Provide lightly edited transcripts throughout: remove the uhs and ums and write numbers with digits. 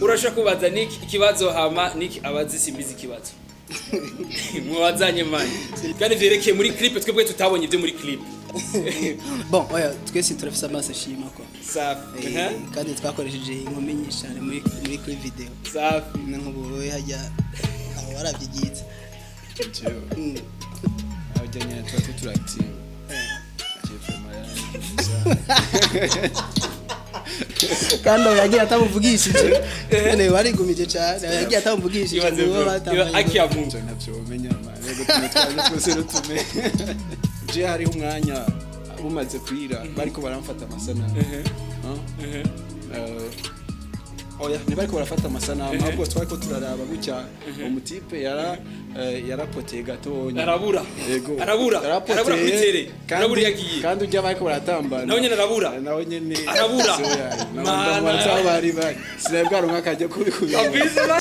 Urashobora kubaza Nick ikibazo, hama Nick abazi Simbizi ikibazo. Mubazanye man. Kandi vyerekeye muri clip, twebwe tutabonye ibyo muri clip. Bon, oya, twese turafise amaso ashima ko. Safi. Kandi twakoresheje inkumi nyinshi cyane muri kuri video. Safi. Nk'ubu wowe hajya aho warabyigize. Jewe aho jya nyine tuba tuturakitinga. Jewe vraiment. Kandi aho yagiye atamuvugishije none warigumije cyane, aho yagiye atamuvugishije. Ibaze ngo bro. batambanye. Akiyamungu. Ivyo ntavyo womenya man, rego tumwe twaje twese rutume je hariho umwanya bumaze kwira bariko baramfata amasanamu. Ah? Oya, ntibariko barafata amasanamu, ahubwo twariko turaraba gutya, umutipe yarapoteye gatonya. Arabura. Yego. Arabura. Yarapoteye, Arabura kuri tere. Arabura iyo agiye. Kandi ujya bariko baratambana. Nawe nyene arabura. Nawe nyene. Arabura. Mana. Mana aho bari bari sinari bwaronka akajya kubikubira. Kabisa.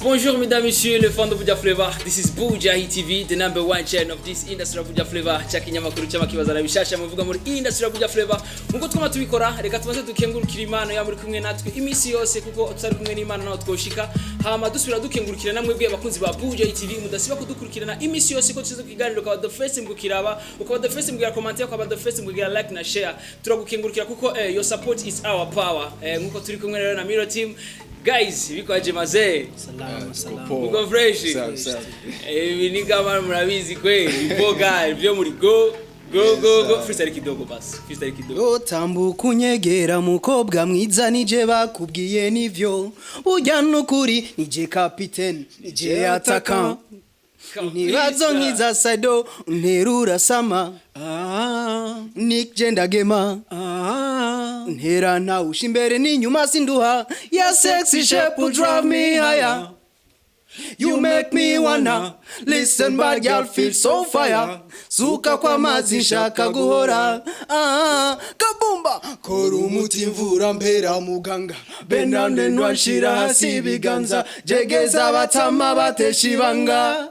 Bonjour mesdames, messieurs, les fans de Buja Flavor. This is Buja TV, the number one channel of this industry of Buja Flavor. Cha kinyamakuru cy'amakibazana bishasha muvuga muri industry of Buja Flavor. Nkuko twama tubikora, reka tumaze dukengurukira Imana ya muri kumwe natwe imisi yose, kuko tutari kumwe n'Imana naho twoshika. Hama dusubira dukengurukira namwe bwe abakunzi ba Buja TV mudasiba kudukurikirana imisi yose ko tuze kukiganiro, ukaba the first mugukiraba, ukaba the first mugira comment, ukaba the first mugira like na share. Turagukengurukira kuko your support is our power. Nkuko turi kumwe rero na Miro Team. Guys, bikwaje mazee? Salama, salama. Poa. Uko fresh? Safi, safi. Ibi ni kama murabizi kweli, imboga ibyo muri go go go go, freestyle kidogo basi, freestyle kidogo. Tambuka unyegera mukobwa mwiza, nije bakubwiye nivyo, burya nukuri nije kapitene, nije ataka ntibazo nkiza sado nterura sama nije ndagema ntera ntawusha imbere n'inyuma sinduha ya sexy shape will drive me higher. You make me wanna listen, bad girl feel so fire. Suka kwa mazi nshaka guhora. Ah, kabumba kora umuti imvura mpera muganga benande nshira hasi ibiganza jegeza batama batesha ibanga.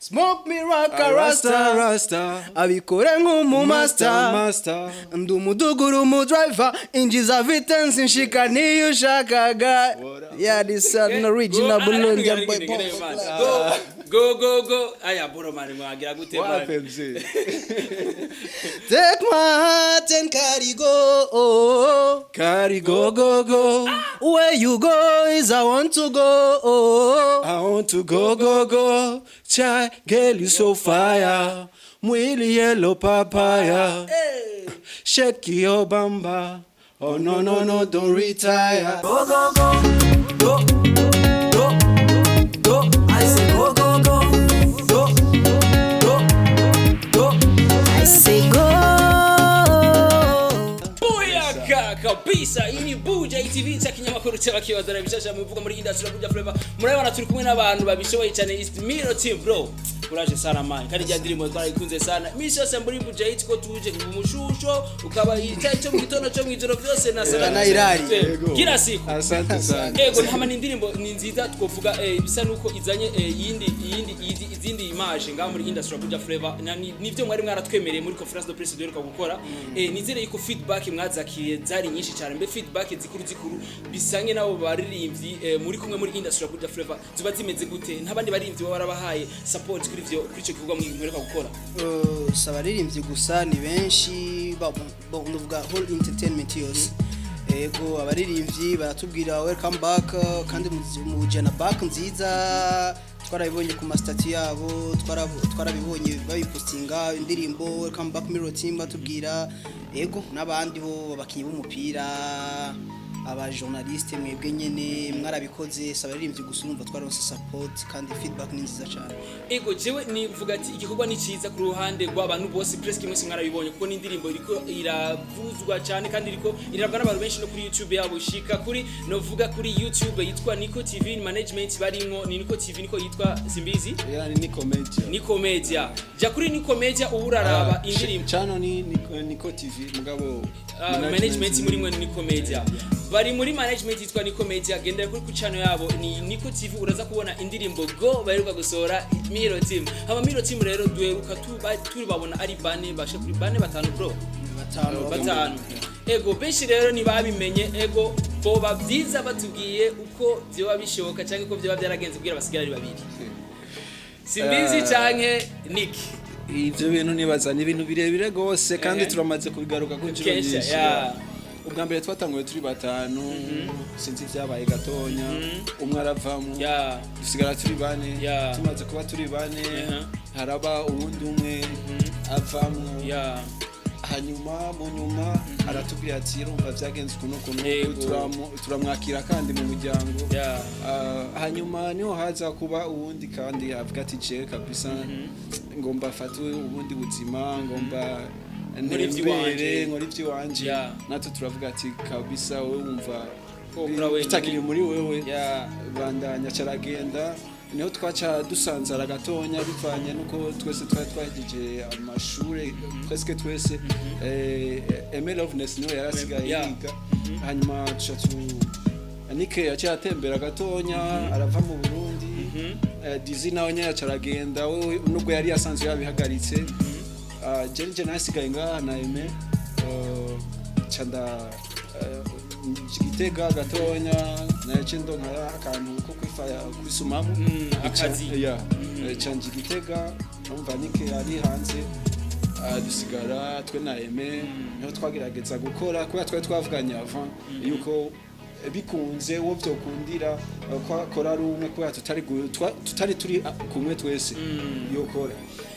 Smoke me like a rasta, rasta abikore nk'umumasta master. Ndi umuduguru mu driver, injiza vitensi nshika niyo ushakaga. Yeah, this is an original Burundi boy. Go go go go, aya bro man, mwagira gute man? Wape mzee. Take my heart and carry go. Kari go go go. Where you go is I want to go. I want to go go go. Chai girl, you so fire. Mwili yellow papaya. Shake your bamba. Oh no no no, don't retire. Go go go go go go. I say go go go go go go. I say go. Buyaka kabisa, iyi ni Buja TV cha kinyamakuru cy'abakibazana bishasha muvuga muri industry ya Buja Flavor. Murabona turi kumwe n'abantu babishoboye cyane, is Miro Team bro. Kuraje sana man, kandi rya ndirimbo twarayikunze sana misi yose muri Buja Hit, ko tuje ku mushusho ukaba icyayi cyo mu gitondo cyo mu ijoro byose na sana. Ukanayirari. Kila siku. Asante sana. Ego ntama ni indirimbo ni nziza, twovuga bisa nuko izanye yindi izindi image ngaha muri industry ya Buja Flavor nivyo mwari mwaratwemereye muri conférence de presse duheruka gukora. Nizere yuko feedback mwazakiriye zari nyinshi cyane. Mbe feedback zikuru zikuru bisange nabo baririmbyi muri kumwe muri industry ya Buja Flavor ziba zimeze gute? Ntabandi baririmbyi baba barabahaye support kuri ivyo, kuri ico gikorwa mwiheruka gukora? Si abaririmbyi gusa, ni benshi, ndavuga whole entertainment yose. Ego, abaririmbyi baratubwira welcome back, kandi mujana back nziza, twarabibonye ku ma status yabo, twarabibonye babipostinga indirimbo welcome back Miro Team, batubwira ego n'abandi bo abakinyi b'umupira, aba journaliste, mwebwe nyene mwarabikoze. Si abaririmbyi gusa, urumva twaronse support kandi feedback ni nziza cyane. Ego, jewe nivuga ati igikorwa ni cyiza ku ruhande rw'abantu bose, presque mwese mwarabibonye, kuko n'indirimbo iriko iravuzwa cyane kandi iriko irabwa n'abantu benshi no kuri YouTube yabo, ishika kuri, novuga kuri YouTube yitwa Nico TV Management barimwo, ni Nico TV niko yitwa, simbizi. Yani Nico Media. Nico Media, ja kuri Nico Media ubu uraraba indirimbo. Channel ni Nico TV mugabo Management muri mwe ni Nico Media. Bari muri management yitwa Niko Media. Gendera kuri ku channel yabo ni Niko TV, uraza kubona indirimbo Go baheruka gusohora, Miro Team. Haba Miro Team rero duheruka turi babona ari bane, bashe kuri bane, batanu, bro. Batanu. Batanu, ego. Benshi rero ntibabimenye. Ego, boba byiza batubwiye uko vyoba bishoboka cyangwa uko vyoba byaragenze kugira basigare ari babiri. Simbizi canke Nick. Ivyo bintu nibaza ni ibintu birebire gose kandi turamaze kubigaruka ku nshuro Kenshi, nyinshi. yeah. Ubwa mbere twatanguye turi batanu, sinzi ibyabaye gatonya, umwe aravamo, dusigara turi bane. Tumaze kuba turi bane, haraba uwundi umwe avamwo. Hanyuma mu nyuma aratubwira ati: "Urumva byagenze ukuntu ukuntu." Turamwakira kandi mu muryango. Ah, hanyuma niho haza kuba uwundi kandi avuga ati: "Jewe kabisa ngomba afate ubundi buzima, ngomba Nkore ivy'iwanje." ntembere, nkore ivy'iwanje. Natwe turavuga ati: "Kabisa, wowe wumva Ko ukora wenyine. bitakiri muri wewe, bandanya." Caragenda, niho twaca dusanzara gatonya bivanye nuko twese twari twahejeje amashure, presque twese. Aime Loveness niwe yari asigaye yiga. Hanyuma tuca tu Nike yaciye atembera gatonya, arava mu Burundi. Dizi nawe nyene yaca aragenda we, nubwo yari yasanzwe yabihagaritse. Ah, je nasigaye ngaha na Aime. Ca nda Gitega gatonya, nace ndonka akantu ko kwisumamo. Akazi. Ya, ca nja Gitega, umva Nike ari hanze. Ah, dusigara twe na Aime, niho twagerageza gukora kubera twari twavuganye avant yuko bikunze uwo vyokundira ko akora ari umwe, kubera tutari turi kumwe twese yokora.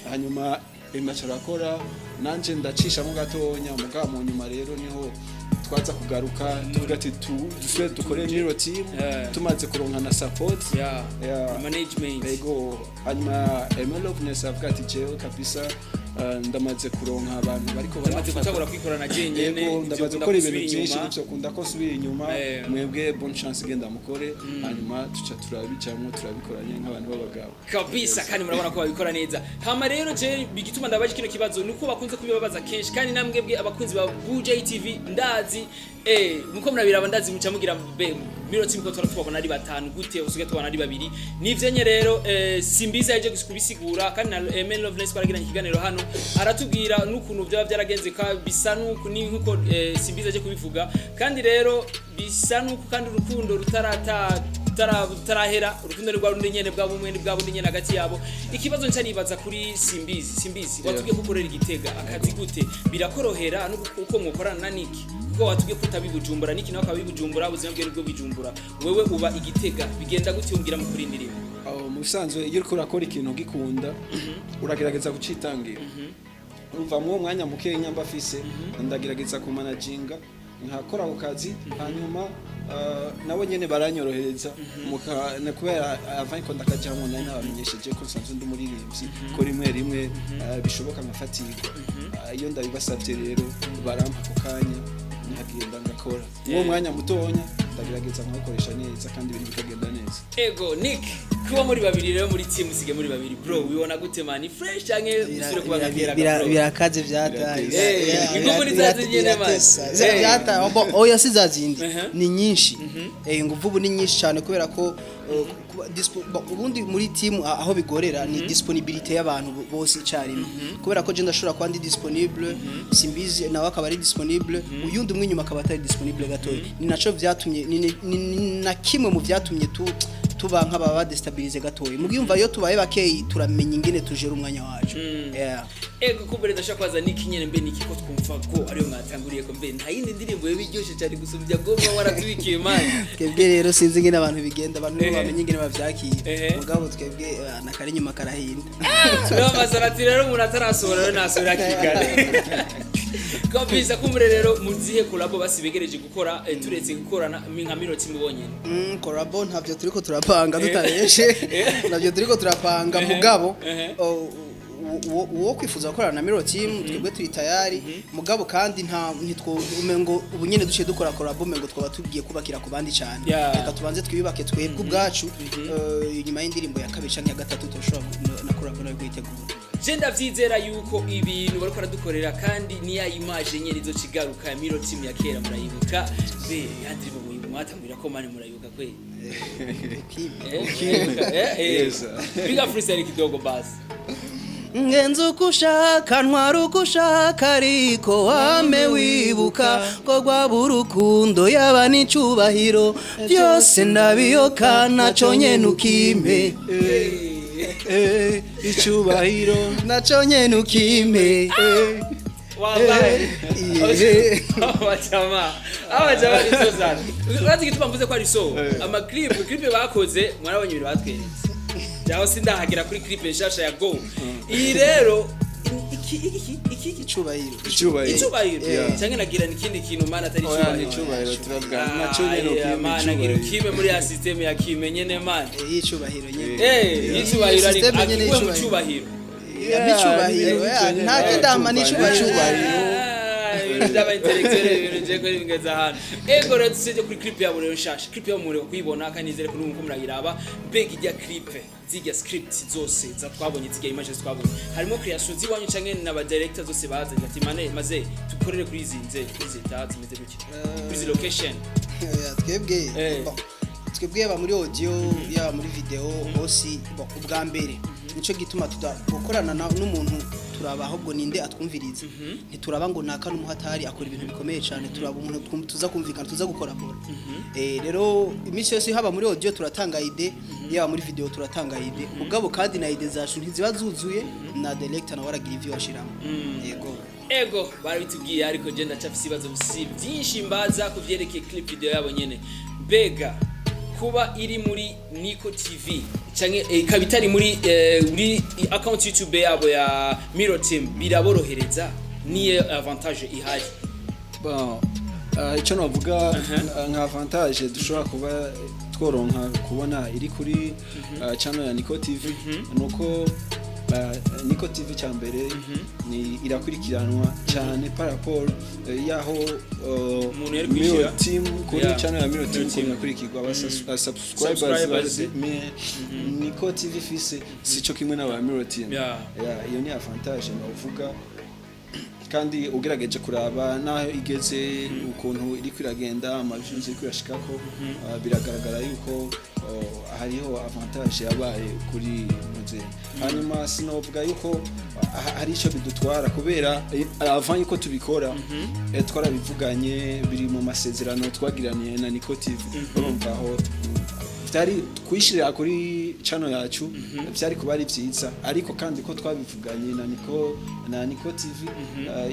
Hanyuma Aime aca arakora, nanje ndacishamo gatonya. Mugabo mu nyuma rero niho twaza kugaruka tuvuga ati dusubire dukore Miro Team, tumaze kuronka na support. Yeah. Management. Ego. Hanyuma Aime Loveness avuga ati: "Jewe kabisa ndamaze kuronka abantu bariko Ndamaze baramfata." gutangura kwikorana jenyene. Ego, ndamaze gukora ibintu byinshi, inyuma. nivyo ko nsubira inyuma. Mwebwe bonne chance, genda mukore. Hanyuma tuca turabijamwo, turabikoranye nk'abantu b'abagabo. Kabisa, kandi murabona ko babikora neza. Hama rero je bigituma ndabaje kino kibazo nuko bakunze kubibabaza kenshi, kandi namwe bwe abakunzi ba Buja TV ndazi muko murabiraba, ndazi muca mugira be Miro Team ko tubabona ari batanu, gute usigaye tubona ari babiri? Nivyo nye rero Simbiza yaje kubisigura, kandi na Aime Loveness twaragiranye ikiganiro hano, aratubwira n'ukuntu byaba byaragenze. Ka bisa nuko ni nkuko Simbiza aje kubivuga, kandi rero bisa nuko kandi urukundo rutarata rutarahera, urukundo ni rwa rundi nyene, bwa bumwe ni bwa bundi nyene hagati yabo. Ikibazo nca nibaza kuri Simbizi. Simbizi, watubwiye ko ukorera Igitega, akazi gute birakorohera no uko mwokorana na Niki? Kuko watubwiye ko utabi Bujumbura, Niki nawe akaba Bujumbura, ubuzima bwe nibwo Bijumbura, wewe uba Igitega, bigenda gute umbwira mu kuri indirimbo? Aho mu bisanzwe iyo uriko urakora ikintu gikunda, uragerageza kucitangira. Urumva mw'uwo mwanya mukenya mba afise, ndagerageza kumanaginga nkakora ako kazi. Hanyuma nabo nyene baranyorohereza na kubera avant ko ndakajamwo nari nabamenyesheje ko nsanzwe ndi umuririmbyi, ko rimwe rimwe bishoboka nkafatirwa. Iyo ndabibasavye rero barampa ako kanya, nkagenda ngakora. Uwo mwanya mutonya ndagerageza nkawukoresha neza kandi ibintu bikagenda neza. Ego, Nick, kuba muri babiri rero muri team, usige muri babiri, bro, wibona gute man? Fresh canke usubire kuba nkakera, bro? Birakaze vyataye. Ingufu ni za zindi man. Vyataye. Bon, oya, si za zindi, ni nyinshi. Ingufu ubu ni nyinshi cyane kubera ko bon, ubundi muri team aho bigorera ni disponibilité y'abantu bose icyarimwe, kubera ko je ndashobora kuba ndi disponible, Simbizi nawe akaba ari disponible, uyundi umwe inyuma akaba atari disponible gatoya. Ni naco vyatumye ni na kimwe mu vyatumye tu tuba nk'ababa déstabilisé gatoya. Mugiyumva iyo tubaye bakeyi turamenya ingene tujera umwanya wacu. Yeah. Ego, kumbere ndashaka kubaza Niki nyene, mbe Niki, ko twumva ko ariyo mwatanguriye, ko mbe nta yindi ndirimbo yoba iryoshe cyane gusumbya ngo muba waratubikiye man? Twebwe rero sinzi ingene abantu bigenda, abantu nibo bamenye ingene bavyakira. Mugabo twebwe nakari inyuma karahinda. Rero rero umuntu atarasohora rero nasohora hakiri kare kabisa. Kumbure rero muzihe collabo basibegereje gukora, turetse gukorana nka Miro Team bonyene? Collabo ntabyo turiko turapanga, tutabeshe ntabyo turiko turapanga. Mugabo uwo kwifuza gukorana na Miro Team, twebwe turi tayari. Mugabo kandi nta ntitwo umengo ubu nyene duciye dukora collabo, umengo twaba tugiye kubakira ku bandi cyane. Reka tubanze twiyubake twebwe ubwacu. Inyuma y'indirimbo ya kabiri canke ya gatatu turashobora na collabo nayo kuyitegura. Je ndavyizera yuko ibintu bariko baradukorera kandi ni ya image nyene izo cigaruka ya Miro Team ya kera murayibuka be ya ndirimbo. Mwatangurira ko man, murayuka kweli? Ukime. Yes. Piga freestyle kidogo basi. Ngenza uko ushaka, ntwara uko ushaka, ariko wame wibuka ko rwaba urukundo, yaba n'icubahiro, byose ndabiyoka, naco nyene ukime. Eh, icyubahiro. Naco nyene ukime. Wallahi. Yeah. Abajama ni so sana. Urazi igituma mvuze ko ari so? Ama clip bakoze, mwarabonye ibintu batweretse. Jaho sindahagera kuri clip nshasha ya Go. Iyi rero iki Icubahiro. Icyubahiro. Icubahiro. Yeah. Cyangwa nagira nikindi kintu mana atari Oya, ni icubahiro. icyubahiro turavuga, nacyo nyene ukimpa. Mana gira Icyubahiro. ukime muri ya system ya kime nyene man. Y'icubahiro nyene. Icubahiro ariko System nyene akikuwe mu y'icubahiro. cubahiro. N'icubahiro, Yeah, nta kidama n'icubahiro. Ibintu by'aba intellectuel, ibintu ngiye kuri bingeza hano. Ego rero, dusije kuri clip yabo rero nshasha. Clip yabo mureka kuyibona, kandi nizere ko n'ubu murayiraba. Mbega ijya clip, zijya script zose za twabonye, zijya images twabonye, harimo creation ziwanyu canke n'aba director zose bazanye ati mane maze tukorere kuri izi nze, kuri izi ta zimeze gutya, kuri izi location? Oya, twebwe bon, twebwe yaba muri audio, yaba muri video, hose. Bon, ubwa mbere nico gituma tuda gukorana n'umuntu, turaba ahubwo ninde atwumviriza. Ntituraba ngo naka n'umuhatari akora ibintu bikomeye cyane, turaba umuntu tuza kumvikana, tuza gukora bora. Rero iminsi yose haba muri audio turatanga idée, yaba muri video turatanga idée. Mugabo kandi na idée zacu ntiziba zuzuye, na director nawe aragira ivyo ashiramo. Yego. Ego, barabitubwiye, ariko je ndacafise ibibazo si byinshi mbaza ku vyerekeye clip video yabo nyene. Mbega kuba iri muri Nico TV canke ikaba itari muri account YouTube yabo ya Miro Team biraborohereza? Niyo avantage ihari? Bon, icyo navuga nka avantage dushobora kuba tworonka kubona iri kuri channel ya Nico TV nuko Nico TV cya mbere ni irakurikiranwa cyane par rapport yaho Umuntu yari Miro kwishyira. Team kuri channel ya Miro Team Miro Team. ukuntu yakurikirwa aba subscribers Subscribers. Nico TV fise sico kimwe n'aba Miro Team. Yeah, iyo ni avantage navuga. Kandi ugerageje kuraba naho igeze, ukuntu iriko iragenda, ama views iriko irashikako, biragaragara yuko hariho avantage yabaye kuri muze. Hanyuma sinovuga yuko hari ico bidutwara, kubera avant yuko tubikora twarabivuganye, biri mu masezerano twagiraniye na Nico TV. Urumva aho byari kuyishirira kuri channel yacu byari kuba ari byiza, ariko kandi ko twabivuganye na Nico TV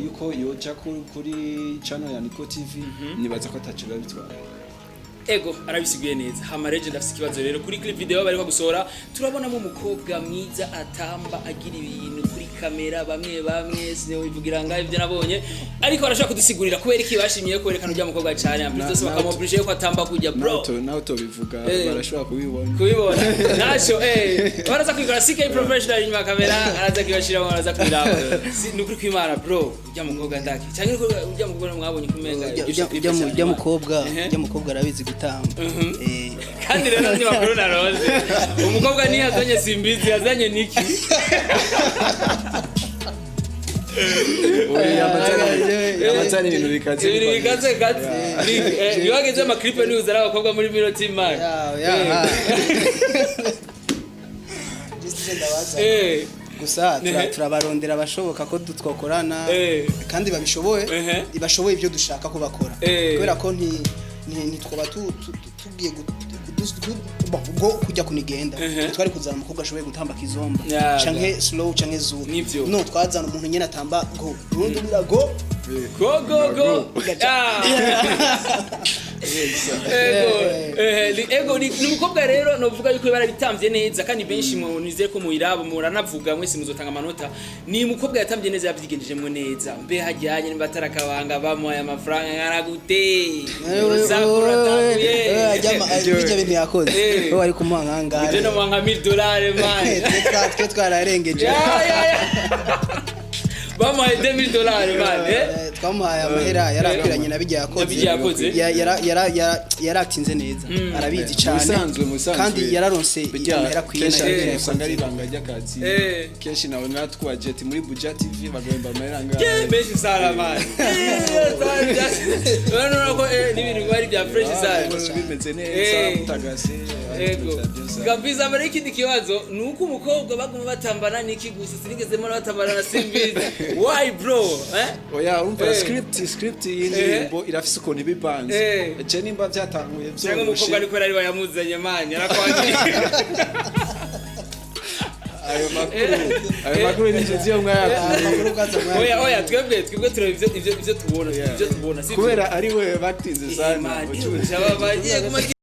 yuko yoja kuri channel ya Nico TV, nibaza ko ataco biba bitwara. Ego, arabisiguye neza. Hama rero ndafise ikibazo rero kuri clip video bariko gusohora. Turabonamo umukobwa mwiza atamba, agira ibintu kuri kamera bamwe bamwe, siniwivugira ngaho ibyo nabonye, ariko arashobora kudusigurira kubera iki bashimiye kwerekana ujya mukobwa cyane en plus byose bakamuoblige ko atamba kujya, bro? Nawe tubivuga, barashobora kubibona. Kubibona ntacyo, baraza kubikora. CK Professional inyuma ya kamera araza kubibashiramo, baraza kubiraba. Si ni ukuri kw'Imana, bro, ujya mukobwa ndaki cyangwa ujya mukobwa mwabonye kumenga? Ujya mukobwa, ujya mukobwa arabizi gutamba. Kandi rero ni makuru na Rose, umukobwa niyo yazanye simbizi, yazanye niki? Oya, amatara, ibintu bikaze. Ibintu bikaze kaze. Iyo hageze ama clip ni uzara abakobwa muri Miro Team man. Ya. Just ndabaza. Gusa turabarondera abashoboka ko twakorana kandi babishoboye, bashoboye ibyo dushaka ko bakora, kubera ko ntitwoba tugiye bon, ubwo kujya kunigenda twari kuzana umukobwa ashoboye gutamba kizomba canke slow canke zouk. Nivyo. No twazana umuntu nyene atamba go urundi bira go. Go go go. Ah. Ego, ego ni umukobwa rero novuga yuko barabitambye neza, kandi benshi mu nizeye ko muyirabo muranavuga mwese muzotanga amanota. Ni umukobwa yatambye neza, yavyigenjejemwo neza. Mbe hajyanye nimba atarakabanga bamuhaye amafaranga nkaragute urusaku ruratanguye? Bijya bintu yakoze, we wari kumuha nkangahe? Je no mwanga $1000 man. Twe twararengeje. Ya, bamuhaye $2000 man. Twamuhaye amahera yarakwiranye na bijya yakoze. Na bijya yakoze. Yaratinze neza, arabizi cyane. Musanzwe Kandi yararonse Bijya amahera akwiye kenshi na bijya usanga ari yakoze. ibanga ry'akazi. Kenshi nawe natwaje ati muri Buja TV bagomba amahera Yeah, angahe? menshi sana man. Urabona ko n'ibintu biba ari bya fresh sana. Bimeze neza, mutagase. Ego kabisa. Mbere y'ikindi kibazo, ni uko umukobwa baguma batambana n'iki gusa, sinigeze mbona batambana na Simbizi. Why, bro, eh? Oya, urumva, script y'indirimbo irafise ukuntu iba ipanze. Je nimba byatanguye Cyangwa umukobwa byoroshe. Ariko yari yamuzanye, man, yarakwangiye. Ayo makuru ni nzi yo mwayakuye. Amakuru bwaza mwaya. Oya, twebwe tureba ivyo tubona, ivyo tubona, sivyo? Kubera ari we batinze sana. Man, bagiye kuma.